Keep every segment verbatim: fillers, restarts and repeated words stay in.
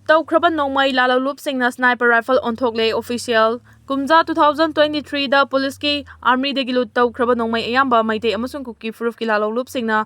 ꯇꯧꯈ꯭ꯔꯕ ꯅꯣꯡꯃꯩ ꯂꯥꯂꯧꯂꯨꯞꯁꯤꯡꯅ sniper rifle ꯑꯣꯟꯊꯣꯛꯂꯦ꯫ Official, ꯀꯨꯝꯖꯥ two thousand twenty-three ꯗ ꯄꯨꯂꯤꯁꯀꯤ army ꯗꯒꯤ loot ꯇꯧꯈ꯭ꯔꯕ ꯅꯣꯡꯃꯩ ꯑꯌꯥꯝꯕ ꯃꯩꯇꯩ ꯑꯃꯁꯨꯡ ꯀꯨꯀꯤ ꯐꯨꯔꯨꯞꯀꯤ ꯂꯥꯂꯧꯂꯨꯞꯁꯤꯡꯅ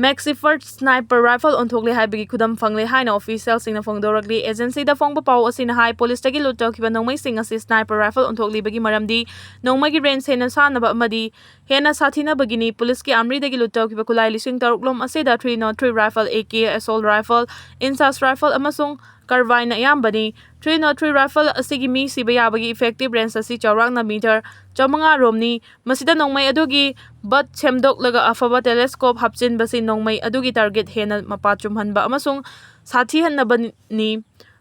Maxifer sniper rifle ꯑꯣꯟꯊꯣꯛꯂꯦ ꯍꯥꯏꯕꯒꯤ ꯈꯨꯗꯝ ꯐꯪꯂꯦ ꯍꯥꯏꯅ official ꯁꯤꯡꯅ ꯐꯣꯡꯗꯣꯔꯛꯂꯤ꯫ Agency ꯗ ꯐꯣꯡꯕ ꯄꯥꯎ ꯑꯁꯤꯅ ꯍꯥꯏ, ꯄꯨꯂꯤꯁꯇꯒꯤ loot ꯇꯧꯈꯤꯕ ꯅꯣꯡꯃꯩꯁꯤꯡ ꯑꯁꯤ sniper rifle ꯑꯣꯟꯊꯣꯛꯂꯤꯕꯒꯤ ꯃꯔꯝꯗꯤ ꯅꯣꯡꯃꯩꯒꯤ range ꯍꯦꯟꯅ ꯁꯥꯟꯅꯕ ꯑꯃꯗꯤ ꯍꯦꯟꯅ ꯁꯥꯊꯤꯅꯕꯒꯤꯅꯤ꯫ ꯄꯨꯂꯤꯁꯀꯤ army ꯗꯒꯤ loot ꯇꯧꯈꯤꯕ ꯈꯨꯠꯂꯥꯏ ꯂꯤꯁꯤꯡ ꯇꯔꯨꯛ ꯂꯣꯝ ꯑꯁꯤꯗ three nought three rifle, A K, assault rifle, INSAS rifle ꯑꯃꯁꯨꯡ carbine ꯅ ꯑꯌꯥꯝꯕꯅꯤ꯫ Three nought three rifle ꯑꯁꯤꯒꯤ ꯃꯤ ꯁꯤꯕ ꯌꯥꯕꯒꯤ effective range ꯑꯁꯤ ꯆꯥꯎꯔꯥꯛꯅ meter ꯆꯥꯃꯉꯥ ꯔꯣꯝꯅꯤ꯫ ꯃꯁꯤꯗ ꯅꯣꯡꯃꯩ ꯑꯗꯨꯒꯤ butt ꯁꯦꯝꯗꯣꯛꯂꯒ ꯑꯐꯕ telescope ꯍꯥꯞꯆꯤꯟꯕꯁꯤ ꯅꯣꯡꯃꯩ ꯑꯗꯨꯒꯤ target ꯍꯦꯟꯅ ꯃꯄꯥ ꯆꯨꯝꯍꯟꯕ ꯑꯃꯁꯨꯡ ꯁꯥꯊꯤꯍꯟꯅꯕꯅꯤ꯫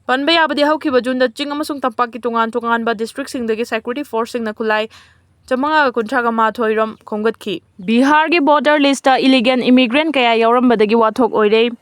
ꯄꯟꯕ ꯌꯥꯕꯗꯤ, ꯍꯧꯈꯤꯕ ꯖꯨꯟꯗ ꯆꯤꯡ ꯑꯃꯁꯨꯡ ꯇꯝꯄꯥꯛꯀꯤ ꯇꯣꯉꯥꯟ ꯇꯣꯉꯥꯟꯕ district ꯁꯤꯡꯗꯒꯤ security force ꯁꯤꯡꯅ ꯈꯨꯠꯂꯥꯏ ꯆꯥꯃꯉꯥꯒ ꯀꯨꯟꯊ꯭ꯔꯥꯒ ꯃꯥꯊꯣꯏ ꯔꯣꯝ ꯈꯣꯝꯒꯠꯈꯤ꯫ ꯕꯤꯍꯥꯔꯒꯤ voter list ꯇ illegal immigrant ꯀꯌꯥ ꯌꯥꯎꯔꯝꯕꯗꯒꯤ ꯋꯥꯊꯣꯛ ꯑꯣꯏꯔꯦ꯫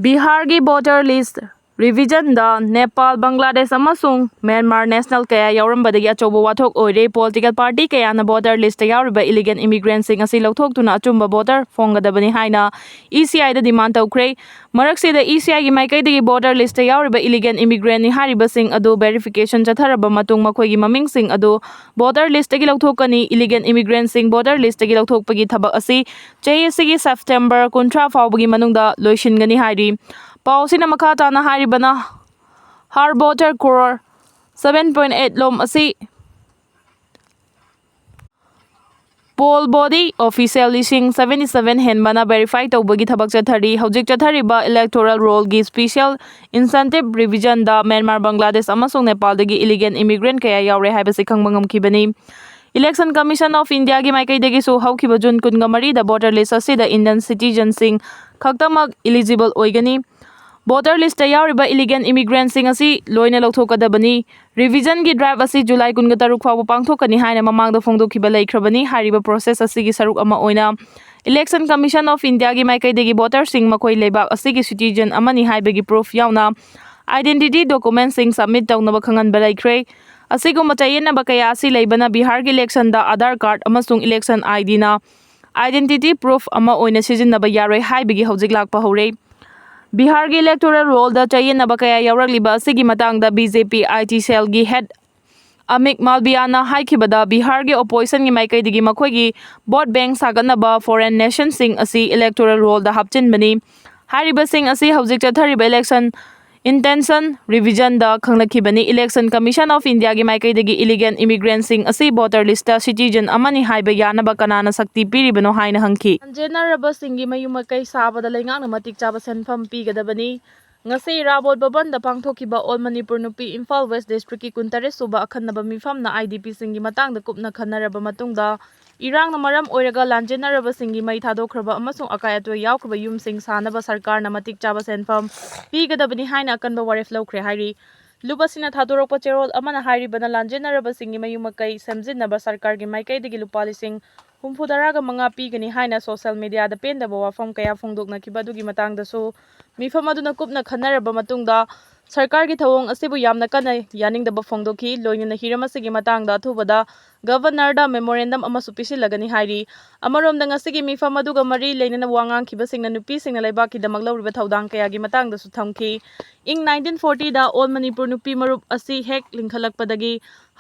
ꯕꯤꯍꯥꯔꯒꯤ voter list revision ꯗ ꯅꯦꯄꯥꯜ, ꯕꯪꯒ꯭ꯂꯥꯗꯦꯁ ꯑꯃꯁꯨꯡ ꯃ꯭ꯌꯥꯟꯃꯥꯔ national ꯀꯌꯥ ꯌꯥꯎꯔꯝꯕꯗꯒꯤ ꯑꯆꯧꯕ ꯋꯥꯊꯣꯛ ꯑꯣꯏꯔꯦ꯫ Political party ꯀꯌꯥꯅ voter list ꯇ ꯌꯥꯎꯔꯤꯕ illegal immigrant ꯁꯤꯡ ꯑꯁꯤ ꯂꯧꯊꯣꯛꯇꯨꯅ ꯑꯆꯨꯝꯕ voter ꯐꯣꯡꯒꯗꯕꯅꯤ ꯍꯥꯏꯅ E C I the demand ꯇꯧꯈ꯭ꯔꯦ꯫ ꯃꯔꯛꯁꯤꯗ E C I ꯒꯤ ꯃꯥꯏꯀꯩꯗꯒꯤ voter list ꯇ ꯌꯥꯎꯔꯤꯕ illegal immigrant ꯅꯤ ꯍꯥꯏꯔꯤꯕꯁꯤꯡ ꯑꯗꯨ verification ꯆꯠꯊꯔꯕ ꯃꯇꯨꯡ ꯃꯈꯣꯏꯒꯤ ꯃꯃꯤꯡꯁꯤꯡ ꯑꯗꯨ voter list ꯇꯒꯤ ꯂꯧꯊꯣꯛꯀꯅꯤ꯫ Illegal immigrant ꯁꯤꯡ voter list ꯇꯒꯤ ꯂꯧꯊꯣꯛꯄꯒꯤ ꯊꯕꯛ ꯑꯁꯤ ꯆꯍꯤ ꯑꯁꯤꯒꯤ September ꯀꯨꯟꯊ꯭ꯔꯥ ꯐꯥꯎꯕꯒꯤ ꯃꯅꯨꯡꯗ ꯂꯣꯏꯁꯤꯟꯒꯅꯤ ꯍꯥꯏꯔꯤ꯫ ꯄꯥꯎ ꯑꯁꯤꯅ ꯃꯈꯥ ꯇꯥꯅ ꯍꯥꯏꯔꯤꯕꯅ, ꯍꯥꯔ voter crore seven point eight ꯂꯣꯝ ꯑꯁꯤ poll body official ꯂꯤꯁꯤꯡ seventy seven ꯍꯦꯟꯕꯅ verify ꯇꯧꯕꯒꯤ ꯊꯕꯛ ꯆꯠꯊꯔꯤ꯫ ꯍꯧꯖꯤꯛ ꯆꯠꯊꯔꯤꯕ electoral roll ꯒꯤ special incentive revision ꯗ ꯃ꯭ꯌꯥꯟꯃꯥꯔ, ꯕꯪꯒ꯭ꯂꯥꯗꯦꯁ ꯑꯃꯁꯨꯡ ꯅꯦꯄꯥꯜꯗꯒꯤ illegal immigrant ꯀꯌꯥ ꯌꯥꯎꯔꯦ ꯍꯥꯏꯕꯁꯤ ꯈꯪꯕ ꯉꯝꯈꯤꯕꯅꯤ꯫ Election Commission of India ꯒꯤ ꯃꯥꯏꯀꯩꯗꯒꯤꯁꯨ ꯍꯧꯈꯤꯕ ꯖꯨꯟ ꯀꯨꯟꯒ ꯃꯔꯤꯗ voter list ꯑꯁꯤꯗ Indian citizen ꯁꯤꯡ ꯈꯛꯇꯃꯛ eligible ꯑꯣꯏꯒꯅꯤ꯫ Voter list ꯇ ꯌꯥꯎꯔꯤꯕ illegal immigrant ꯁꯤꯡ ꯑꯁꯤ ꯂꯣꯏꯅ ꯂꯧꯊꯣꯛꯀꯗꯕꯅꯤ꯫ Revision ꯒꯤ drive ꯑꯁꯤ July ꯀꯨꯟꯒ ꯇꯔꯨꯛ ꯐꯥꯎꯕ ꯄꯥꯡꯊꯣꯛꯀꯅꯤ ꯍꯥꯏꯅ ꯃꯃꯥꯡꯗ ꯐꯣꯡꯗꯣꯛꯈꯤꯕ ꯂꯩꯈ꯭ꯔꯕꯅꯤ꯫ ꯍꯥꯏꯔꯤꯕ process ꯑꯁꯤꯒꯤ ꯁꯔꯨꯛ ꯑꯃ ꯑꯣꯏꯅ Election Commission of India ꯒꯤ ꯃꯥꯏꯀꯩꯗꯒꯤ voter ꯁꯤꯡ ꯃꯈꯣꯏ ꯂꯩꯕꯥꯛ ꯑꯁꯤꯒꯤ citizen ꯑꯃꯅꯤ ꯍꯥꯏꯕꯒꯤ proof ꯌꯥꯎꯅ identity document ꯁꯤꯡ submit ꯇꯧꯅꯕ ꯈꯪꯍꯟꯕ ꯂꯩꯈ꯭ꯔꯦ꯫ ꯑꯁꯤꯒꯨꯝꯕ ꯆꯌꯦꯠꯅꯕ ꯀꯌꯥ ꯑꯁꯤ ꯂꯩꯕꯅ ꯕꯤꯍꯥꯔꯒꯤ election ꯗ Aadhaar card ꯑꯃꯁꯨꯡ election I D ꯅ identity proof ꯑꯃ ꯑꯣꯏꯅ ꯁꯤꯖꯤꯟꯅꯕ ꯌꯥꯔꯣꯏ ꯍꯥꯏꯕꯒꯤ ꯍꯧꯖꯤꯛ ꯂꯥꯛꯄ ꯍꯧꯔꯦ꯫ ꯕꯤꯍꯥꯔꯒꯤ electoral rollꯗ ꯆꯌꯦꯠꯅꯕ ꯀꯌꯥ ꯌꯥꯎꯔꯛꯂꯤꯕ ꯑꯁꯤꯒꯤ ꯃꯇꯥꯡꯗ BJP IT cellꯒꯤ head ꯑꯃꯤꯛ ꯃꯥꯜꯕꯤꯌꯥꯅ ꯍꯥꯏꯈꯤꯕꯗ, ꯕꯤꯍꯥꯔꯒꯤ oppositionꯒꯤ ꯃꯥꯏꯀꯩꯗꯒꯤ ꯃꯈꯣꯏꯒꯤ vote bank ꯁꯥꯒꯠꯅꯕ foreign nationꯁꯤꯡ ꯑꯁꯤ electoral rollꯗ ꯍꯥꯞꯆꯤꯟꯕꯅꯤ꯫ ꯍꯥꯏꯔꯤꯕꯁꯤꯡ ꯑꯁꯤ ꯍꯧꯖꯤꯛ ꯆꯠꯊꯔꯤꯕ election intention revisionꯗ ꯈꯪꯂꯛꯈꯤꯕꯅꯤ꯫ Election Commission of Indiaꯒꯤ ꯃꯥꯏꯀꯩꯗꯒꯤ illegal immigrantꯁꯤꯡ ꯑꯁꯤ voter listꯇ citizen ꯑꯃꯅꯤ ꯍꯥꯏꯕ ꯌꯥꯅꯕ ꯀꯅꯥꯅ ꯁꯛꯇꯤ ꯄꯤꯔꯤꯕꯅꯣ ꯍꯥꯏꯅ ꯍꯪꯈꯤ꯫ ꯂꯥꯟꯖꯦꯟꯅꯔꯕꯁꯤꯡꯒꯤ ꯃꯌꯨꯝ ꯃꯀꯩ ꯁꯥꯕꯗ ꯂꯩꯉꯥꯛꯅ ꯃꯇꯤꯛ ꯆꯥꯕ ꯁꯦꯟꯐꯝ ꯄꯤꯒꯗꯕꯅꯤ꯫ ꯉꯁꯤ ꯏꯔꯥꯕꯣꯠ ꯚꯕꯟꯗ ꯄꯥꯡꯊꯣꯛꯈꯤꯕ All Manipur ꯅꯨꯄꯤ ꯏꯝꯐꯥꯜ West Districtꯀꯤ ꯀꯨꯟꯇꯔꯦꯠ ꯁꯨꯕ ꯑꯈꯟꯅꯕ ꯃꯤꯐꯝꯅ IDPꯁꯤꯡꯒꯤ ꯃꯇꯥꯡꯗ ꯀꯨꯞꯅ ꯈꯟꯅꯔꯕ ꯃꯇꯨꯡꯗ, ꯏꯔꯥꯡꯅ ꯃꯔꯝ ꯑꯣꯏꯔꯒ ꯂꯥꯟꯖꯦꯟꯅꯔꯕꯁꯤꯡꯒꯤ ꯃꯩ ꯊꯥꯗꯣꯛꯈ꯭ꯔꯕ ꯑꯃꯁꯨꯡ ꯑꯀꯥꯏ ꯑꯇꯣꯏ ꯌꯥꯎꯈ꯭ꯔꯕ ꯌꯨꯝꯁꯤꯡ ꯁꯥꯅꯕ ꯁꯔꯀꯥꯔꯅ ꯃꯇꯤꯛ ꯆꯥꯕ ꯁꯦꯟꯐꯝ ꯄꯤꯒꯗꯕꯅꯤ ꯍꯥꯏꯅ ꯑꯀꯟꯕ ꯋꯥꯔꯦꯞ ꯂꯧꯈ꯭ꯔꯦ ꯍꯥꯏꯔꯤ꯫ ꯂꯨꯞ ꯑꯁꯤꯅ ꯊꯥꯗꯣꯔꯛꯄ ꯆꯦꯔꯣꯜ ꯑꯃꯅ ꯍꯥꯏꯔꯤꯕꯅ ꯂꯥꯟꯖꯦꯟꯅꯔꯕꯁꯤꯡꯒꯤ ꯃꯌꯨꯝ ꯃꯀꯩ ꯁꯦꯝꯖꯤꯟꯅꯕ ꯁꯔꯀꯥꯔꯒꯤ ꯃꯥꯏꯀꯩꯗꯒꯤ ꯂꯨꯄꯥ ꯂꯤꯁꯤꯡ ꯍꯨꯝꯐꯨ ꯇꯔꯥꯒ ꯃꯉꯥ ꯄꯤꯒꯅꯤ ꯍꯥꯏꯅ social mediaꯗ ꯄꯦꯟꯗꯕ ꯋꯥꯐꯝ ꯀꯌꯥ ꯐꯣꯡꯗꯣꯛꯅꯈꯤꯕ ꯑꯗꯨꯒꯤ ꯃꯇꯥꯡꯗꯁꯨ ꯃꯤꯐꯝ ꯑꯗꯨꯅ ꯀꯨꯞꯅ ꯈꯟꯅꯔꯕ ꯃꯇꯨꯡꯗ ꯁꯔꯀꯥꯔꯒꯤ ꯊꯧꯑꯣꯡ ꯑꯁꯤꯕꯨ ꯌꯥꯝꯅ ꯀꯟꯅ ꯌꯥꯅꯤꯡꯗꯕ ꯐꯣꯡꯗꯣꯛꯈꯤ꯫ ꯂꯣꯏꯅꯅ ꯍꯤꯔꯝ ꯑꯁꯤꯒꯤ ꯃꯇꯥꯡꯗ ꯑꯊꯨꯕꯗ Governorꯗ memorandum ꯑꯃꯁꯨ ꯄꯤꯁꯤꯜꯂꯒꯅꯤ ꯍꯥꯏꯔꯤ꯫ ꯑꯃꯔꯣꯝꯗ ꯉꯁꯤꯒꯤ ꯃꯤꯐꯝ ꯑꯗꯨꯒ ꯃꯔꯤ ꯂꯩꯅꯅ ꯋꯥ ꯉꯥꯡꯈꯤꯕꯁꯤꯡꯅ ꯅꯨꯄꯤꯁꯤꯡꯅ ꯂꯩꯕꯥꯛꯀꯤꯗꯃꯛ ꯂꯧꯔꯤꯕ ꯊꯧꯗꯥꯡ ꯀꯌꯥꯒꯤ ꯃꯇꯥꯡꯗꯁꯨ ꯊꯝꯈꯤ꯫ ꯏꯪ nineteen fortyꯗ All Manipur ꯅꯨꯄꯤ ꯃꯔꯨꯞ ꯑꯁꯤ ꯍꯦꯛ ꯂꯤꯡꯈꯠꯂꯛꯄꯗꯒꯤ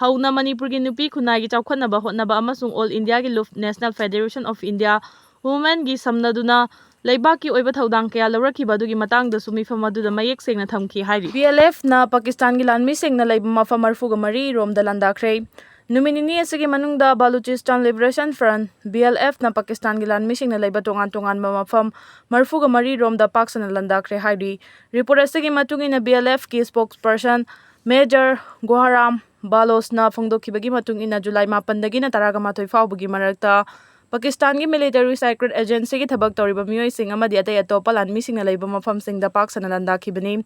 ꯍꯧꯅ ꯃꯅꯤꯄꯨꯔꯒꯤ ꯅꯨꯄꯤ ꯈꯨꯟꯅꯥꯏꯒꯤ ꯆꯥꯎꯈꯠꯅꯕ ꯍꯣꯠꯅꯕ ꯑꯃꯁꯨꯡ All Indiaꯒꯤ ꯂꯨꯞ National Federation of India Womenꯒꯤ ꯁꯝꯅꯗꯨꯅ ꯂꯩꯕꯥꯛꯀꯤ ꯑꯣꯏꯕ ꯊꯧꯗꯥꯡ ꯀꯌꯥ ꯂꯧꯔꯛꯈꯤꯕ ꯑꯗꯨꯒꯤ ꯃꯇꯥꯡꯗꯁꯨ ꯃꯤꯐꯝ ꯑꯗꯨꯗ ꯃꯌꯦꯛ ꯁꯦꯡꯅ ꯊꯝꯈꯤ ꯍꯥꯏꯔꯤ꯫ BLFꯅ ꯄꯥꯀꯤꯁꯇꯥꯟꯒꯤ ꯂꯥꯟꯃꯤꯁꯤꯡꯅ ꯂꯩꯕ ꯃꯐꯝ ꯃꯔꯤꯐꯨꯒ ꯃꯔꯤ ꯔꯣꯝꯗ ꯂꯥꯟꯗꯥꯈ꯭ꯔꯦ꯫ ꯅꯨꯃꯤꯠ ꯅꯤꯅꯤ ꯑꯁꯤꯒꯤ ꯃꯅꯨꯡꯗ Balochistan Liberation Front, BLFꯅ ꯄꯥꯀꯤꯁꯇꯥꯟꯒꯤ ꯂꯥꯟꯃꯤꯁꯤꯡꯅ ꯂꯩꯕ ꯇꯣꯉꯥꯟ ꯇꯣꯉꯥꯟꯕ ꯃꯐꯝ ꯃꯔꯤꯐꯨꯒ ꯃꯔꯤ ꯔꯣꯝꯗ ꯄꯥꯛ ꯁꯟꯅ ꯂꯥꯟꯗꯥꯈ꯭ꯔꯦ ꯍꯥꯏꯔꯤ꯫ Report ꯑꯁꯤꯒꯤ ꯃꯇꯨꯡ ꯏꯟꯅ BLFꯀꯤ spokesperson Major Goharam Balosna ꯐꯣꯡꯗꯣꯛꯈꯤꯕꯒꯤ ꯃꯇꯨꯡ ꯏꯟꯅ, ꯖꯨꯂꯥꯏ ꯃꯥꯄꯟꯗꯒꯤꯅ ꯇꯔꯥꯒ ꯃꯥꯊꯣꯏ ꯐꯥꯎꯕꯒꯤ ꯃꯔꯛꯇ ꯄꯥꯀꯤꯁꯇꯥꯟꯒꯤ military secret agencyꯒꯤ ꯊꯕꯛ ꯇꯧꯔꯤꯕ ꯃꯤꯑꯣꯏꯁꯤꯡ ꯑꯃꯗꯤ ꯑꯇꯩ ꯑꯇꯣꯞꯄ ꯂꯥꯟꯃꯤꯁꯤꯡꯅ ꯂꯩꯕ ꯃꯐꯝꯁꯤꯡꯗ ꯄꯥꯛ ꯁꯟꯅ ꯂꯥꯟꯗꯥꯈꯤꯕꯅꯤ꯫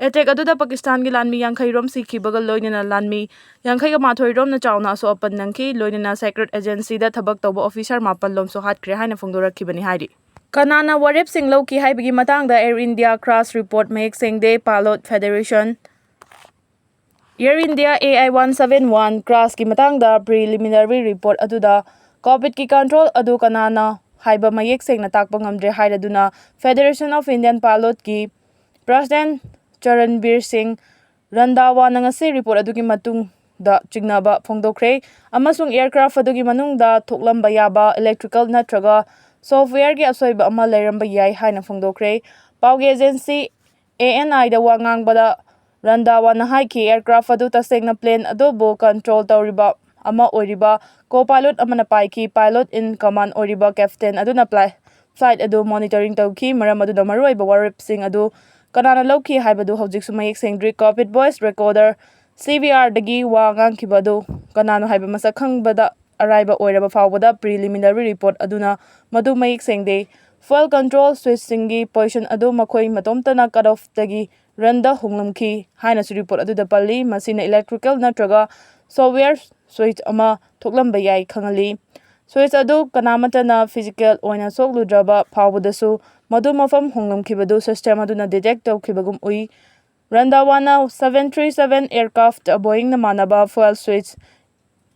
Attack ꯑꯗꯨꯗ ꯄꯥꯀꯤꯁꯇꯥꯟꯒꯤ ꯂꯥꯟꯃꯤ ꯌꯥꯡꯈꯩ ꯔꯣꯝ ꯁꯤꯈꯤꯕꯒ ꯂꯣꯏꯅꯅ ꯂꯥꯟꯃꯤ ꯌꯥꯡꯈꯩꯒ ꯃꯥꯊꯣꯏ ꯔꯣꯝꯅ ꯆꯥꯎꯅ ꯑꯁꯣꯛ ꯑꯄꯟ ꯅꯪꯈꯤ, ꯂꯣꯏꯅꯅ secret agencyꯗ ꯊꯕꯛ ꯇꯧꯕ officer ꯃꯥꯄꯜ ꯂꯣꯝꯁꯨ ꯍꯥꯠꯈ꯭ꯔꯦ ꯍꯥꯏꯅ ꯐꯣꯡꯗꯣꯔꯛꯈꯤꯕꯅꯤ ꯍꯥꯏꯔꯤ꯫ ꯀꯅꯥꯅ ꯋꯥꯔꯦꯞꯁꯤꯡ ꯂꯧꯈꯤ ꯍꯥꯏꯕꯒꯤ ꯃꯇꯥꯡꯗ Air India crash report ꯃꯌꯦꯛ ꯁꯦꯡꯗꯦ꯫ Pilot Federation, Air India AI one seven one crashꯀꯤ ꯃꯇꯥꯡꯗ preliminary report ꯑꯗꯨꯗ COVIDꯀꯤ control ꯑꯗꯨ ꯀꯅꯥꯅ ꯍꯥꯏꯕ ꯃꯌꯦꯛ ꯁꯦꯡꯅ ꯇꯥꯛꯄ ꯉꯝꯗ꯭ꯔꯦ ꯍꯥꯏꯔꯗꯨꯅ Federation of Indian Pilotꯀꯤ President ꯆꯔꯟꯕꯤꯔ ꯁꯤꯡ ꯔꯟꯙꯥꯋꯥꯅ ꯉꯁꯤ report ꯑꯗꯨꯒꯤ ꯃꯇꯨꯡꯗ ꯆꯤꯡꯅꯕ ꯐꯣꯡꯗꯣꯛꯈ꯭ꯔꯦ ꯑꯃꯁꯨꯡ aircraft ꯑꯗꯨꯒꯤ ꯃꯅꯨꯡꯗ ꯊꯣꯛꯂꯝꯕ ꯌꯥꯕ electrical ꯅꯠꯇ꯭ꯔꯒ softwareꯒꯤ ꯑꯁꯣꯏꯕ ꯑꯃ ꯂꯩꯔꯝꯕ ꯌꯥꯏ ꯍꯥꯏꯅ ꯐꯣꯡꯗꯣꯛꯈ꯭ꯔꯦ꯫ ꯄꯥꯎꯒꯤ agency ANIꯗ ꯋꯥ ꯉꯥꯡꯕꯗ ꯔꯟꯙꯥꯋꯥꯅ ꯍꯥꯏꯈꯤ, aircraft ꯑꯗꯨ ꯇꯁꯦꯡꯅ plane ꯑꯗꯨꯕꯨ control ꯇꯧꯔꯤꯕ ꯑꯃ ꯑꯣꯏꯔꯤꯕ co-pilot ꯑꯃꯅ ꯄꯥꯏꯈꯤ꯫ Pilot in command ꯑꯣꯏꯔꯤꯕ captain ꯑꯗꯨꯅ ꯄ꯭ꯂꯥꯏ-, flight ꯑꯗꯨ monitoring ꯇꯧꯈꯤ, ꯃꯔꯝ ꯑꯗꯨꯅ ꯃꯔꯨꯑꯣꯏꯕ ꯋꯥꯔꯦꯞꯁꯤꯡ ꯑꯗꯨ ꯀꯅꯥꯅ ꯂꯧꯈꯤ ꯍꯥꯏꯕꯗꯨ ꯍꯧꯖꯤꯛꯁꯨ ꯃꯌꯦꯛ ꯁꯦꯡꯗ꯭ꯔꯤ꯫ Cockpit voice recorder CVRꯗꯒꯤ ꯋꯥ ꯉꯥꯡꯈꯤꯕ ꯑꯗꯨ ꯀꯅꯥꯅꯣ ꯍꯥꯏꯕ ꯃꯁꯛ ꯈꯪꯕꯗ ꯑꯔꯥꯏꯕ ꯑꯣꯏꯔꯕ ꯐꯥꯎꯕꯗ preliminary report ꯑꯗꯨꯅ ꯃꯗꯨ ꯃꯌꯦꯛ ꯁꯦꯡꯗꯦ꯫ Fuel control switchꯁꯤꯡꯒꯤ position ꯑꯗꯨ ꯃꯈꯣꯏ ꯃꯇꯣꯝꯇꯅ cut offꯇꯒꯤ runꯗ ꯍꯣꯡꯂꯝꯈꯤ ꯍꯥꯏꯅꯁꯨ report ꯑꯗꯨꯗ ꯄꯜꯂꯤ꯫ ꯃꯁꯤꯅ electrical ꯅꯠꯇ꯭ꯔꯒ software switch ꯑꯃ ꯊꯣꯛꯂꯝꯕ ꯌꯥꯏ ꯈꯪꯍꯜꯂꯤ꯫ Switch ꯑꯗꯨ ꯀꯅꯥꯃꯠꯇꯅ physical ꯑꯣꯏꯅ ꯁꯣꯛꯂꯨꯗ꯭ꯔꯕ ꯐꯥꯎꯕꯗꯁꯨ ꯃꯗꯨ ꯃꯐꯝ ꯍꯣꯡꯂꯝꯈꯤꯕꯗꯨ system ꯑꯗꯨꯅ detect ꯇꯧꯈꯤꯕꯒꯨꯝ ꯎꯏ꯫ ꯔꯟꯙꯥꯋꯥꯅ seven three seven aircraft Boeingꯅ ꯃꯥꯟꯅꯕ fuel switch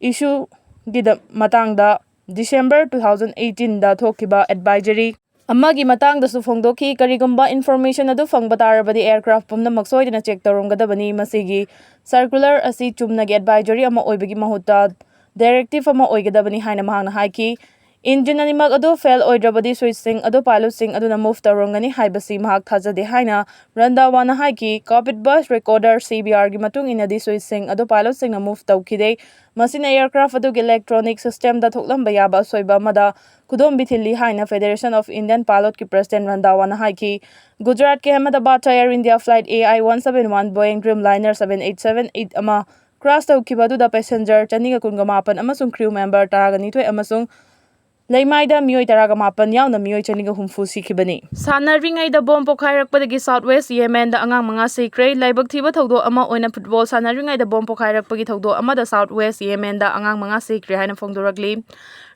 issueꯒꯤꯗ ꯃꯇꯥꯡꯗ December two thousand eighteenꯗ ꯊꯣꯛꯈꯤꯕ advisory ꯑꯃꯒꯤ ꯃꯇꯥꯡꯗꯁꯨ ꯐꯣꯡꯗꯣꯛꯈꯤ꯫ ꯀꯔꯤꯒꯨꯝꯕ information ꯑꯗꯨ ꯐꯪꯕ ꯇꯥꯔꯕꯗꯤ aircraft ꯄꯨꯝꯅꯃꯛ ꯁꯣꯏꯗꯅ check ꯇꯧꯔꯝꯒꯗꯕꯅꯤ꯫ ꯃꯁꯤꯒꯤ circular ꯑꯁꯤ ꯆꯨꯝꯅꯒꯤ advisory ꯑꯃ ꯑꯣꯏꯕꯒꯤ ꯃꯍꯨꯠꯇ directive ꯑꯃ ꯑꯣꯏꯒꯗꯕꯅꯤ ꯍꯥꯏꯅ ꯃꯍꯥꯛꯅ ꯍꯥꯏꯈꯤ꯫ Engine ꯑꯅꯤꯃꯛ ꯑꯗꯨ fail ꯑꯣꯏꯗ꯭ꯔꯕꯗꯤ switchꯁꯤꯡ ꯑꯗꯨ pilotꯁꯤꯡ ꯑꯗꯨꯅ move ꯇꯧꯔꯝꯒꯅꯤ ꯍꯥꯏꯕꯁꯤ ꯃꯍꯥꯛ ꯊꯥꯖꯗꯦ ꯍꯥꯏꯅ ꯔꯟꯙꯥꯋꯥꯅ ꯍꯥꯏꯈꯤ꯫ Cockpit voice recorder CVRꯒꯤ ꯃꯇꯨꯡ ꯏꯟꯅꯗꯤ switchꯁꯤꯡ ꯑꯗꯨ pilotꯁꯤꯡꯅ move ꯇꯧꯈꯤꯗꯦ꯫ ꯃꯁꯤꯅ aircraft ꯑꯗꯨꯒꯤ electronic systemꯗ ꯊꯣꯛꯂꯝꯕ ꯌꯥꯕ ꯑꯁꯣꯏꯕ ꯑꯃꯗ ꯈꯨꯗꯣꯝꯕꯤ ꯊꯤꯜꯂꯤ ꯍꯥꯏꯅ Federation of Indian Pilotꯀꯤ President ꯔꯟꯙꯥꯋꯥꯅ ꯍꯥꯏꯈꯤ꯫ ꯒꯨꯖꯔꯥꯠꯀꯤ ꯑꯍꯃꯗꯥꯕꯥꯗꯇ Air India flight AI one seven one Boeing Dreamliner seven eight seven eight ꯑꯃ crash ꯇꯧꯈꯤꯕ ꯑꯗꯨꯗ passenger ꯆꯅꯤꯒ ꯀꯨꯟꯒ ꯃꯥꯄꯟ ꯑꯃꯁꯨꯡ crew member ꯇꯔꯥꯒ ꯅꯤꯊꯣꯏ ꯑꯃꯁꯨꯡ ꯂꯩꯃꯥꯏꯗ ꯃꯤꯑꯣꯏ ꯇꯔꯥꯒ ꯃꯥꯄꯟ ꯌꯥꯎꯅ ꯃꯤꯑꯣꯏ ꯆꯅꯤꯒ ꯍꯨꯝꯐꯨ ꯁꯤꯈꯤꯕꯅꯤ꯫ ꯁꯥꯟꯅꯔꯤꯉꯩꯗ bomb ꯄꯣꯈꯥꯏꯔꯛꯄꯗꯒꯤ South West Yemenꯗ ꯑꯉꯥꯡ ꯃꯉꯥ ꯁꯤꯈ꯭ꯔꯦ꯫ ꯂꯥꯏꯕꯛ ꯊꯤꯕ ꯊꯧꯗꯣꯛ ꯑꯃ ꯑꯣꯏꯅ football ꯁꯥꯟꯅꯔꯤꯉꯩꯗ bomb ꯄꯣꯈꯥꯏꯔꯛꯄꯒꯤ ꯊꯧꯗꯣꯛ ꯑꯃꯗ South West Yemenꯗ ꯑꯉꯥꯡ ꯃꯉꯥ ꯁꯤꯈ꯭ꯔꯦ ꯍꯥꯏꯅ ꯐꯣꯡꯗꯣꯔꯛꯂꯤ꯫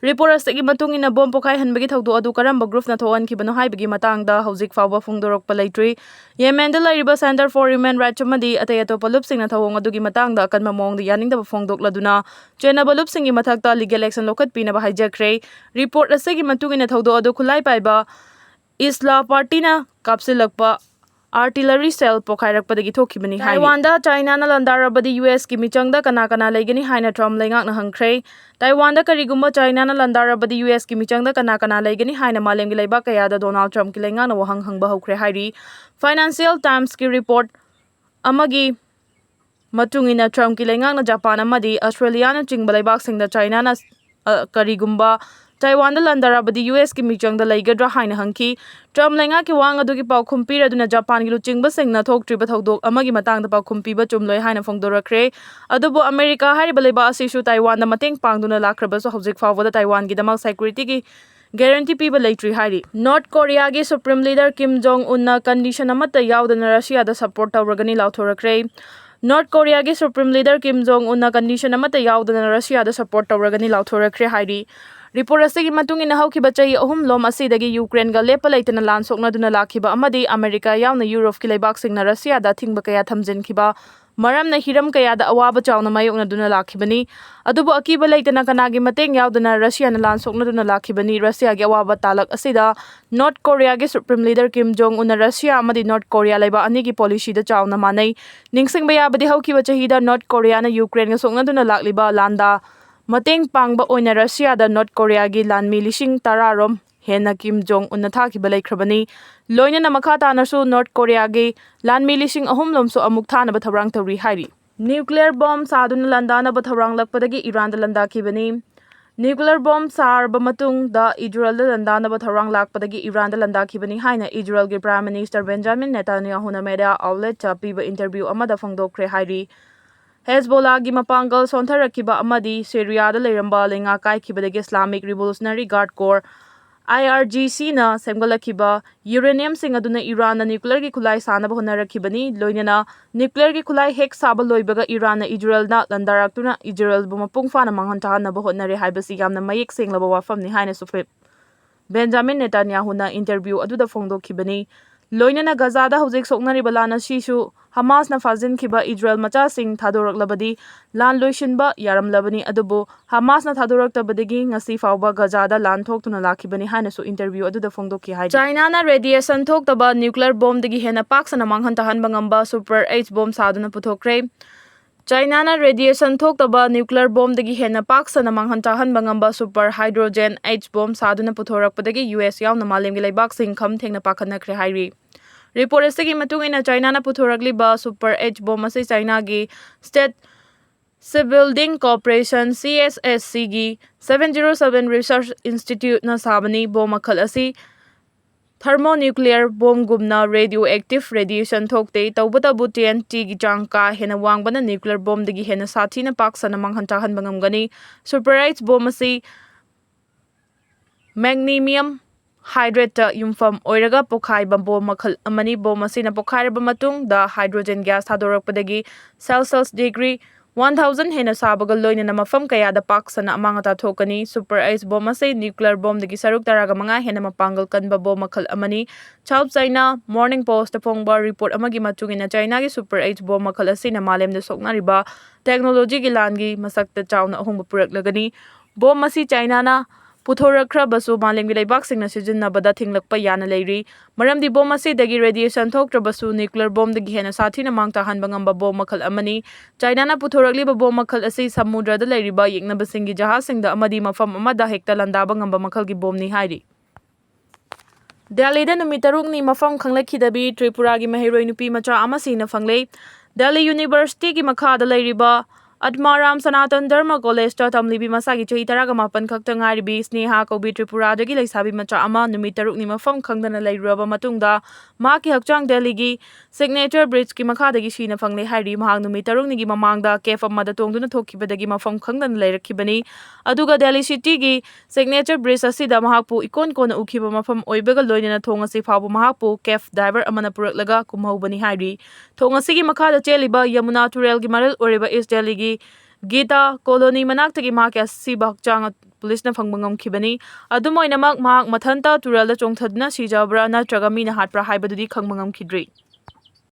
Report ꯑꯁꯤꯒꯤ ꯃꯇꯨꯡ ꯏꯟꯅ bomb ꯄꯣꯈꯥꯏꯍꯟꯕꯒꯤ ꯊꯧꯗꯣꯛ ꯑꯗꯨ ꯀꯔꯝꯕ groupꯅ ꯊꯣꯛꯍꯟꯈꯤꯕꯅꯣ ꯍꯥꯏꯕꯒꯤ ꯃꯇꯥꯡꯗ ꯍꯧꯖꯤꯛ ꯐꯥꯎꯕ ꯐꯣꯡꯗꯣꯔꯛꯄ ꯂꯩꯇ꯭ꯔꯤ꯫ Yemenꯗ ꯂꯩꯔꯤꯕ Center for Human Rights ꯑꯃꯗꯤ ꯑꯇꯩ ꯑꯇꯣꯞꯄ ꯂꯨꯞꯁꯤꯡꯅ ꯊꯧꯑꯣꯡ ꯑꯗꯨꯒꯤ ꯃꯇꯥꯡꯗ ꯑꯀꯟꯕ ꯃꯑꯣꯡꯗ ꯌꯥꯅꯤꯡꯗꯕ ꯐꯣꯡꯗꯣꯛꯂꯗꯨꯅ ꯆꯦꯟꯅꯕ ꯂꯨꯞꯁꯤꯡꯒꯤ ꯃꯊꯛꯇ legal action ꯂꯧꯈꯠꯄꯤꯅꯕ ꯍꯥꯏꯖꯈ꯭ꯔꯦ꯫ Report ꯑꯁꯤꯒꯤ ꯃꯇꯨꯡ ꯏꯟꯅ ꯊꯧꯗꯣꯛ ꯑꯗꯨ ꯈꯨꯠꯂꯥꯏ ꯄꯥꯏꯕ ꯏꯁꯂꯥ ꯄꯥꯔꯇꯤꯅ ꯀꯥꯞꯁꯤꯜꯂꯛꯄ artillery shell ꯄꯣꯈꯥꯏꯔꯛꯄꯗ ꯊꯣꯛꯈꯤꯕꯅꯤ ꯍꯥꯏꯔꯤ꯫ ꯇꯥꯏꯋꯥꯟꯗ ꯆꯥꯏꯅꯥꯅ ꯂꯥꯟꯗꯥꯔꯕꯗꯤ ꯌꯨ ꯑꯦꯁꯀꯤ ꯃꯤꯆꯪꯗ ꯀꯅꯥ ꯀꯅꯥ ꯂꯩꯒꯅꯤ ꯍꯥꯏꯅ ꯇ꯭ꯔꯝꯞ ꯂꯩꯉꯥꯛꯅ ꯍꯪꯈ꯭ꯔꯦ꯫ ꯇꯥꯏꯋꯥꯟꯗ ꯀꯔꯤꯒꯨꯝꯕ ꯆꯥꯏꯅꯥꯅ ꯂꯥꯟꯗꯥꯔꯕꯗꯤ ꯌꯨ ꯑꯦꯁꯀꯤ ꯃꯤꯆꯪꯗ ꯀꯅꯥ ꯀꯅꯥ ꯂꯩꯒꯅꯤ ꯍꯥꯏꯅ ꯃꯥꯂꯦꯝꯒꯤ ꯂꯩꯕꯥꯛ ꯀꯌꯥꯗ ꯗꯣꯅꯥꯜꯗ ꯇ꯭ꯔꯝꯞꯀꯤ ꯂꯩꯉꯥꯛꯅ ꯋꯥꯍꯪ ꯍꯪꯕ ꯍꯧꯈ꯭ꯔꯦ ꯍꯥꯏꯔꯤ꯫ Financial Timesꯀꯤ report ꯑꯃꯒꯤ ꯃꯇꯨꯡ ꯏꯟꯅ ꯇ꯭ꯔꯝꯞꯀꯤ ꯂꯩꯉꯥꯛꯅ ꯖꯄꯥꯟ ꯑꯃꯗꯤ ꯑꯁꯇ꯭ꯔꯦꯂꯤꯌꯥꯅꯆꯤꯡꯕ ꯂꯩꯕꯥꯛꯁꯤꯡꯗ ꯆꯥꯏꯅꯥꯅ, ꯑ, ꯀꯔꯤꯒꯨꯝꯕ ꯇꯥꯏꯋꯥꯟꯗ ꯂꯥꯟꯗꯥꯔꯕꯗꯤ ꯌꯨ ꯑꯦꯁꯀꯤ ꯃꯤꯆꯪꯗ ꯂꯩꯒꯗ꯭ꯔꯥ ꯍꯥꯏꯅ ꯍꯪꯈꯤ꯫ ꯇ꯭ꯔꯝꯞ ꯂꯩꯉꯥꯛꯀꯤ ꯋꯥꯍꯪ ꯑꯗꯨꯒꯤ ꯄꯥꯎꯈꯨꯝ ꯄꯤꯔꯗꯨꯅ ꯖꯄꯥꯟꯒꯤ ꯂꯨꯆꯤꯡꯕꯁꯤꯡꯅ ꯊꯣꯛꯇ꯭ꯔꯤꯕ ꯊꯧꯗꯣꯛ ꯑꯃꯒꯤ ꯃꯇꯥꯡꯗ ꯄꯥꯎꯈꯨꯝ ꯄꯤꯕ ꯆꯨꯝꯂꯣꯏ ꯍꯥꯏꯅ ꯐꯣꯡꯗꯣꯔꯛꯈ꯭ꯔꯦ꯫ ꯑꯗꯨꯕꯨ ꯑꯃꯦꯔꯤꯀꯥ ꯍꯥꯏꯔꯤꯕ ꯂꯩꯕꯥꯛ ꯑꯁꯤꯁꯨ ꯇꯥꯏꯋꯥꯟꯗ ꯃꯇꯦꯡ ꯄꯥꯡꯗꯨꯅ ꯂꯥꯛꯈ꯭ꯔꯕꯁꯨ ꯍꯧꯖꯤꯛ ꯐꯥꯎꯕꯗ ꯇꯥꯏꯋꯥꯟꯒꯤꯗꯃꯛ securityꯒꯤ guarantee ꯄꯤꯕ ꯂꯩꯇ꯭ꯔꯤ ꯍꯥꯏꯔꯤ꯫ ꯅꯣꯔꯠ ꯀꯣꯔꯤꯌꯥꯒꯤ Supreme Leader ꯀꯤꯝ ꯖꯣꯡ ꯎꯟꯅ condition ꯑꯃꯠꯇ ꯌꯥꯎꯗꯅ ꯔꯁꯤꯌꯥꯗ support ꯇꯧꯔꯒꯅꯤ ꯂꯥꯎꯊꯣꯔꯛꯈ꯭ꯔꯦ꯫ ꯅꯣꯔꯠ ꯀꯣꯔꯤꯌꯥꯒꯤ Supreme Leader ꯀꯤꯝ ꯖꯣꯡ ꯎꯟꯅ condition ꯑꯃꯠꯇ ꯌꯥꯎꯗꯅ ꯔꯁꯤꯌꯥꯗ support ꯇꯧꯔꯒꯅꯤ ꯂꯥꯎꯊꯣꯔꯛꯈ꯭ꯔꯦ ꯍꯥꯏꯔꯤ꯫ Report ꯑꯁꯤꯒꯤ ꯃꯇꯨꯡ ꯏꯟꯅ ꯍꯧꯈꯤꯕ ꯆꯍꯤ ꯑꯍꯨꯝ ꯂꯣꯝ ꯑꯁꯤꯗꯒꯤ ꯌꯨꯀ꯭ꯔꯦꯟꯒ ꯂꯦꯞꯄ ꯂꯩꯇꯅ ꯂꯥꯟ ꯁꯣꯛꯅꯗꯨꯅ ꯂꯥꯛꯈꯤꯕ ꯑꯃꯗꯤ ꯑꯃꯦꯔꯤꯀꯥ ꯌꯥꯎꯅ ꯌꯨꯔꯣꯞꯀꯤ ꯂꯩꯕꯥꯛꯁꯤꯡꯅ ꯔꯁꯤꯌꯥꯗ ꯑꯊꯤꯡꯕ ꯀꯌꯥ ꯊꯝꯖꯤꯟꯈꯤꯕ ꯃꯔꯝꯅ ꯍꯤꯔꯝ ꯀꯌꯥꯗ ꯑꯋꯥꯕ ꯆꯥꯎꯅ ꯃꯥꯌꯣꯛꯅꯗꯨꯅ ꯂꯥꯛꯈꯤꯕꯅꯤ꯫ ꯑꯗꯨꯕꯨ ꯑꯀꯤꯕ ꯂꯩꯇꯅ ꯀꯅꯥꯒꯤ ꯃꯇꯦꯡ ꯌꯥꯎꯗꯅ ꯔꯁꯤꯌꯥꯅ ꯂꯥꯟ ꯁꯣꯛꯅꯗꯨꯅ ꯂꯥꯛꯈꯤꯕꯅꯤ꯫ ꯔꯁꯤꯌꯥꯒꯤ ꯑꯋꯥꯕ ꯇꯥꯂꯛ ꯑꯁꯤꯗ ꯅꯣꯔꯠ ꯀꯣꯔꯤꯌꯥꯒꯤ Supreme Leader ꯀꯤꯝ ꯖꯣꯡ ꯎꯟꯅ ꯔꯁꯤꯌꯥ ꯑꯃꯗꯤ ꯅꯣꯔꯠ ꯀꯣꯔꯤꯌꯥ ꯂꯩꯕꯥꯛ ꯑꯅꯤꯒꯤ policyꯗ ꯆꯥꯎꯅ ꯃꯥꯟꯅꯩ꯫ ꯅꯤꯡꯁꯤꯡꯕ ꯌꯥꯕꯗꯤ ꯍꯧꯈꯤꯕ ꯆꯍꯤꯗ ꯅꯣꯔꯠ ꯀꯣꯔꯤꯌꯥꯅ ꯌꯨꯀ꯭ꯔꯦꯟꯒ ꯁꯣꯛꯅꯗꯨꯅ ꯂꯥꯛꯂꯤꯕ ꯂꯥꯟꯗ ꯃꯇꯦꯡ ꯄꯥꯡꯕ ꯑꯣꯏꯅ ꯔꯁꯤꯌꯥꯗ ꯅꯣꯔꯠ ꯀꯣꯔꯤꯌꯥꯒꯤ ꯂꯥꯟꯃꯤ ꯂꯤꯁꯤꯡ ꯇꯔꯥ ꯔꯣꯝ ꯍꯦꯟꯅ ꯀꯤꯝ ꯖꯣꯡ ꯎꯟꯅ ꯊꯥꯈꯤꯕ ꯂꯩꯈ꯭ꯔꯕꯅꯤ꯫ ꯂꯣꯏꯅꯅ ꯃꯈꯥ ꯇꯥꯅꯁꯨ ꯅꯣꯔꯠ ꯀꯣꯔꯤꯌꯥꯒꯤ ꯂꯥꯟꯃꯤ ꯂꯤꯁꯤꯡ ꯑꯍꯨꯝ ꯂꯣꯝꯁꯨ ꯑꯃꯨꯛ ꯊꯥꯅꯕ ꯊꯧꯔꯥꯡ ꯇꯧꯔꯤ ꯍꯥꯏꯔꯤ꯫ Nuclear bomb ꯁꯥꯗꯨꯅ ꯂꯥꯟꯗꯥꯅꯕ ꯊꯧꯔꯥꯡ ꯂꯥꯛꯄꯗꯒꯤ ꯏꯔꯥꯟꯗ ꯂꯥꯟꯗꯥꯈꯤꯕꯅꯤ꯫ Nuclear bomb ꯁꯥꯔꯕ ꯃꯇꯨꯡꯗ ꯏꯖꯔꯦꯜꯗ ꯂꯥꯟꯗꯥꯅꯕ ꯊꯧꯔꯥꯡ ꯂꯥꯛꯄꯗꯒꯤ ꯏꯔꯥꯟꯗ ꯂꯥꯟꯗꯥꯈꯤꯕꯅꯤ ꯍꯥꯏꯅ ꯏꯖꯔꯦꯜꯒꯤ Prime Minister ꯕꯦꯟꯖꯥꯃꯤꯟ ꯅꯦꯇꯥꯟꯌꯥꯍꯨꯅ media outletꯇ ꯄꯤꯕ interview ꯑꯃꯗ ꯐꯣꯡꯗꯣꯛꯈ꯭ꯔꯦ ꯍꯥꯏꯔꯤ꯫ ꯍꯦꯖꯕꯣꯂꯥꯒꯤ ꯃꯄꯥꯡꯒꯜ ꯁꯣꯟꯊꯔꯛꯈꯤꯕ ꯑꯃꯗꯤ ꯁꯤꯔꯤꯌꯥꯗ ꯂꯩꯔꯝꯕ ꯂꯩꯉꯥꯛ ꯀꯥꯏꯈꯤꯕꯗꯒꯤ Islamic Revolutionary Guard Corps, IRGCꯅ ꯁꯦꯝꯒꯠꯂꯛꯈꯤꯕ uraniumꯁꯤꯡ ꯑꯗꯨꯅ ꯏꯔꯥꯟꯅ nuclearꯒꯤ ꯈꯨꯠꯂꯥꯏ ꯁꯥꯅꯕ ꯍꯣꯠꯅꯔꯛꯈꯤꯕꯅꯤ꯫ ꯂꯣꯏꯅꯅ nuclearꯒꯤ ꯈꯨꯠꯂꯥꯏ ꯍꯦꯛ ꯁꯥꯕ ꯂꯣꯏꯕꯒ ꯏꯔꯥꯟꯅ ꯏꯖꯔꯦꯜꯅ ꯂꯥꯟꯗꯥꯔꯛꯇꯨꯅ ꯏꯖꯔꯦꯜꯕꯨ ꯃꯄꯨꯡ ꯐꯥꯅ ꯃꯥꯡꯍꯟ ꯇꯥꯍꯟꯅꯕ ꯍꯣꯠꯅꯔꯦ ꯍꯥꯏꯕꯁꯤ ꯌꯥꯝꯅ ꯃꯌꯦꯛ ꯁꯦꯡꯂꯕ ꯋꯥꯐꯝꯅꯤ ꯍꯥꯏꯅꯁꯨ ꯐꯦ-, ꯕꯦꯟꯖꯥꯃꯤꯟ ꯅꯦꯇꯥꯟꯌꯥꯍꯨꯅ interview ꯑꯗꯨꯗ ꯐꯣꯡꯗꯣꯛꯈꯤꯕꯅꯤ꯫ ꯂꯣꯏꯅꯅ ꯒꯖꯥꯗ ꯍꯧꯖꯤꯛ ꯁꯣꯛꯅꯔꯤꯕ ꯂꯥꯟ ꯑꯁꯤꯁꯨ ꯍꯃꯥꯁꯅ ꯐꯥꯖꯤꯟꯈꯤꯕ ꯏꯖꯔꯦꯜ ꯃꯆꯥꯁꯤꯡ ꯊꯥꯗꯣꯔꯛꯂꯕꯗꯤ ꯂꯥꯟ ꯂꯣꯏꯁꯤꯟꯕ ꯌꯥꯔꯝꯂꯕꯅꯤ, ꯑꯗꯨꯕꯨ ꯍꯃꯥꯁꯅ ꯊꯥꯗꯣꯔꯛꯇꯕꯗꯒꯤ ꯉꯁꯤ ꯐꯥꯎꯕ ꯒꯖꯥꯗ ꯂꯥꯟ ꯊꯣꯛꯇꯨꯅ ꯂꯥꯛꯈꯤꯕꯅꯤ ꯍꯥꯏꯅꯁꯨ interview ꯑꯗꯨꯗ ꯐꯣꯡꯗꯣꯛꯈꯤ ꯍꯥꯏꯔꯤ꯫ ꯆꯥꯏꯅꯥꯅ radiation ꯊꯣꯛꯇꯕ nuclear bombꯗꯒꯤ ꯍꯦꯟꯅ ꯄꯥꯛ ꯁꯟꯅ ꯃꯥꯡꯍꯟ ꯇꯥꯍꯟꯕ ꯉꯝꯕ super H bomb ꯁꯥꯗꯨꯅ ꯄꯨꯊꯣꯛꯈ꯭ꯔꯦ꯫ ꯆꯥꯏꯅꯥꯅ radiation ꯊꯣꯛꯇꯕ nuclear bombꯗꯒꯤ ꯍꯦꯟꯅ ꯄꯥꯛ ꯁꯟꯅ ꯃꯥꯡꯍꯟ ꯇꯥꯍꯟꯕ ꯉꯝꯕ super hydrogen H bomb ꯁꯥꯗꯨꯅ ꯄꯨꯊꯣꯔꯛꯄꯗꯒꯤ U S ꯌꯥꯎꯅ ꯃꯥꯂꯦꯝꯒꯤ ꯂꯩꯕꯥꯛꯁꯤꯡ ꯈꯝ ꯊꯦꯡꯅ ꯄꯥꯈꯠꯅꯈ꯭ꯔꯦ ꯍꯥꯏꯔꯤ꯫ Report ꯑꯁꯤꯒꯤ ꯃꯇꯨꯡ ꯏꯟꯅ, ꯆꯥꯏꯅꯥꯅ ꯄꯨꯊꯣꯔꯛꯂꯤꯕ super H bomb ꯑꯁꯤ ꯆꯥꯏꯅꯥꯒꯤ State Shipbuilding Corporation, C S S Cꯒꯤ seven zero seven Research Instituteꯅ ꯁꯥꯕꯅꯤ꯫ Bomb ꯃꯈꯜ ꯑꯁꯤ thermonuclear bombꯒꯨꯝꯅ radioactive radiation ꯊꯣꯛꯇꯦ, ꯇꯧꯕꯇꯕꯨ T N Tꯒꯤ ꯆꯥꯡ ꯀꯥ ꯍꯦꯟꯅ ꯋꯥꯡꯕꯅ nuclear bombꯗꯒꯤ ꯍꯦꯟꯅ ꯁꯥꯊꯤꯅ ꯄꯥꯛ ꯁꯟꯅ ꯃꯥꯡꯍꯟ ꯇꯥꯍꯟꯕ ꯉꯝꯒꯅꯤ꯫ Super H bomb ꯑꯁꯤ magnesium hydrateꯇ ꯌꯨꯝꯐꯝ ꯑꯣꯏꯔꯒ ꯄꯣꯈꯥꯏꯕ bomb ꯃꯈꯜ ꯑꯃꯅꯤ꯫ Bomb ꯑꯁꯤꯅ ꯄꯣꯈꯥꯏꯔꯕ ꯃꯇꯨꯡꯗ hydrogen gas ꯊꯥꯗꯣꯔꯛꯄꯗꯒꯤ Celsius degree one thousand ꯍꯦꯟꯅ ꯁꯥꯕꯒ ꯂꯣꯏꯅꯅ ꯃꯐꯝ ꯀꯌꯥꯗ ꯄꯥꯛ ꯁꯟꯅ ꯑꯃꯥꯡ ꯑꯇꯥ ꯊꯣꯛꯀꯅꯤ꯫ Super H bomb ꯑꯁꯤ nuclear bombꯗꯒꯤ ꯁꯔꯨꯛ ꯇꯔꯥꯒ ꯃꯉꯥ ꯍꯦꯟꯅ ꯃꯄꯥꯡꯒꯜ ꯀꯟꯕ bomb ꯃꯈꯜ ꯑꯃꯅꯤ꯫ South China Morning Postꯇ ꯐꯣꯡꯕ report ꯑꯃꯒꯤ ꯃꯇꯨꯡ ꯏꯟꯅ, ꯆꯥꯏꯅꯥꯒꯤ super H bomb ꯃꯈꯜ ꯑꯁꯤꯅ ꯃꯥꯂꯦꯝꯗ ꯁꯣꯛꯅꯔꯤꯕ technologyꯒꯤ ꯂꯥꯟꯒꯤ ꯃꯁꯛꯇ ꯆꯥꯎꯅ ꯑꯍꯣꯡꯕ ꯄꯨꯔꯛꯂꯒꯅꯤ꯫ Bomb ꯑꯁꯤ ꯆꯥꯏꯅꯥꯅ ꯄꯨꯊꯣꯔꯛꯈ꯭ꯔꯕꯁꯨ, ꯃꯥꯂꯦꯝꯒꯤ ꯂꯩꯕꯥꯛꯁꯤꯡꯅ ꯁꯤꯖꯤꯟꯅꯕꯗ ꯊꯤꯡꯂꯛꯄ ꯌꯥꯅ ꯂꯩꯔꯤ꯫ ꯃꯔꯝꯗꯤ bomb ꯑꯁꯤꯗꯒꯤ radiation ꯊꯣꯛꯇ꯭ꯔꯕꯁꯨ, nuclear bombꯗꯒꯤ ꯍꯦꯟꯅ ꯁꯥꯊꯤꯅ ꯃꯥꯡ ꯇꯥꯍꯟꯕ ꯉꯝꯕ bomb ꯃꯈꯜ ꯑꯃꯅꯤ꯫ ꯆꯥꯏꯅꯥꯅ ꯄꯨꯊꯣꯔꯛꯂꯤꯕ bomb ꯃꯈꯜ ꯑꯁꯤ ꯁꯃꯨꯗ꯭ꯔꯗ ꯂꯩꯔꯤꯕ ꯌꯦꯛꯅꯕꯁꯤꯡꯒꯤ ꯖꯍꯥꯖꯁꯤꯡꯗ ꯑꯃꯗꯤ ꯃꯐꯝ ꯑꯃꯗ ꯍꯦꯛꯇ ꯂꯥꯟꯗꯥꯕ ꯉꯝꯕ ꯃꯈꯜꯒꯤ bombꯅꯤ ꯍꯥꯏꯔꯤ꯫ ꯗꯦꯜꯂꯤꯗ ꯅꯨꯃꯤꯠ ꯇꯔꯨꯛꯅꯤ ꯃꯐꯝ ꯈꯪꯂꯛꯈꯤꯗꯕꯤ ꯇ꯭ꯔꯤꯄꯨꯔꯥꯒꯤ ꯃꯍꯩꯔꯣꯏ ꯅꯨꯄꯤ ꯃꯆꯥ ꯑꯃ ꯁꯤꯅ ꯐꯪꯂꯦ꯫ ꯗꯦꯜꯂꯤ Universityꯒꯤ ꯃꯈꯥꯗ ꯂꯩꯔꯤꯕ ꯑꯠꯃꯥꯔꯥꯝ ꯁꯅꯥꯇꯟ ꯙꯔꯃ Collegeꯇ ꯇꯝꯂꯤꯕꯤ ꯃꯁꯥꯒꯤ ꯆꯍꯤ ꯇꯔꯥꯒ ꯃꯥꯄꯟ ꯈꯛꯇ ꯉꯥꯏꯔꯤꯕꯤ ꯁ꯭ꯅꯦꯍꯥ ꯀꯧꯕꯤ ꯇ꯭ꯔꯤꯄꯨꯔꯥꯗꯒꯤ ꯂꯩꯁꯥꯕꯤ ꯃꯆꯥ ꯑꯃ ꯅꯨꯃꯤꯠ ꯇꯔꯨꯛꯅꯤ ꯃꯐꯝ ꯈꯪꯗꯅ ꯂꯩꯔꯨꯔꯕ ꯃꯇꯨꯡꯗ, ꯃꯍꯥꯛꯀꯤ ꯍꯛꯆꯥꯡ ꯗꯦꯜꯂꯤꯒꯤ Signature Bridgeꯀꯤ ꯃꯈꯥꯗꯒꯤ ꯁꯤꯅ ꯐꯪꯂꯦ ꯍꯥꯏꯔꯤ꯫ ꯃꯍꯥꯛ ꯅꯨꯃꯤꯠ ꯇꯔꯨꯛꯅꯤꯒꯤ ꯃꯃꯥꯡꯗ cab ꯑꯃꯗ ꯇꯣꯡꯗꯨꯅ ꯊꯣꯛꯈꯤꯕꯗꯒꯤ ꯃꯐꯝ ꯈꯪꯗꯅ ꯂꯩꯔꯛꯈꯤꯕꯅꯤ꯫ ꯑꯗꯨꯒ ꯗꯦꯜꯂꯤ Cityꯒꯤ Signature Bridge ꯑꯁꯤꯗ ꯃꯍꯥꯛꯄꯨ ꯏꯀꯣꯟ ꯀꯣꯟꯅ ꯎꯈꯤꯕ ꯃꯐꯝ ꯑꯣꯏꯕꯒ ꯂꯣꯏꯅꯅ ꯊꯣꯡ ꯑꯁꯤ ꯐꯥꯎꯕ ꯃꯍꯥꯛꯄꯨ cab driver ꯑꯃꯅ ꯄꯨꯔꯛꯂꯒ ꯀꯨꯝꯍꯧꯕꯅꯤ ꯍꯥꯏꯔꯤ꯫ ꯊꯣꯡ ꯑꯁꯤꯒꯤ ꯃꯈꯥꯗ ꯆꯦꯜꯂꯤꯕ ꯌꯃꯨꯅꯥ ꯇꯨꯔꯦꯜꯒꯤ ꯃꯔꯤꯜ ꯑꯣꯏꯔꯤꯕ East Delhiꯒꯤ Geeta Colony ꯃꯅꯥꯛꯇꯒꯤ ꯃꯍꯥꯛꯀꯤ ꯑꯁꯤꯕ ꯍꯛꯆꯥꯡ ꯄꯨꯂꯤꯁꯅ ꯐꯪꯕ ꯉꯝꯈꯤꯕꯅꯤ꯫ ꯑꯗꯨꯝ ꯑꯣꯏꯅꯃꯛ, ꯃꯍꯥꯛ ꯃꯊꯟꯇ ꯇꯨꯔꯦꯜꯗ ꯆꯣꯡꯊꯗꯨꯅ ꯁꯤꯖꯕ꯭ꯔꯥ ꯅꯠꯇ꯭ꯔꯒ ꯃꯤꯅ ꯍꯥꯠꯄ꯭ꯔꯥ ꯍꯥꯏꯕꯗꯨꯗꯤ ꯈꯪꯕ ꯉꯝꯈꯤꯗ꯭ꯔꯤ꯫